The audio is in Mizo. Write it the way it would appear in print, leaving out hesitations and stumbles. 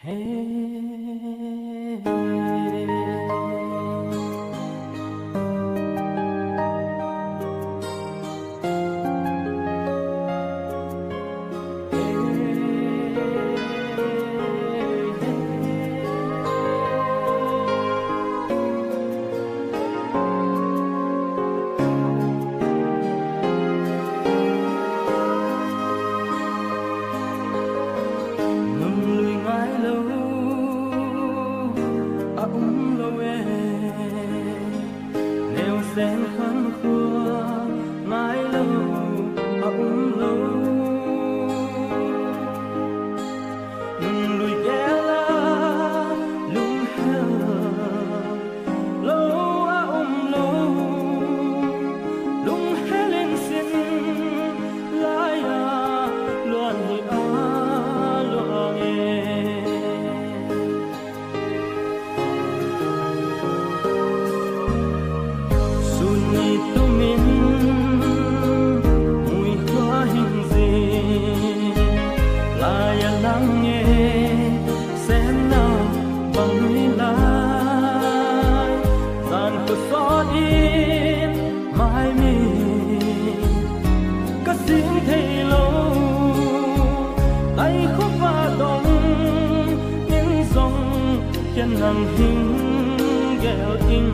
Nun lui ngai lo a um lo e, neu sen khăn khua ngai lo a um lo. Nun lui gela lung hel lo a um lo, lung helin sin lai a luan hi a luang e. Sunni tumin mùi hoa hình gì lại lắng nghe xem nào bằng núi lai gian của xót in mai mi ka xin thầy lâu tay khúc và đông những dòng chân nắng hình gheo in.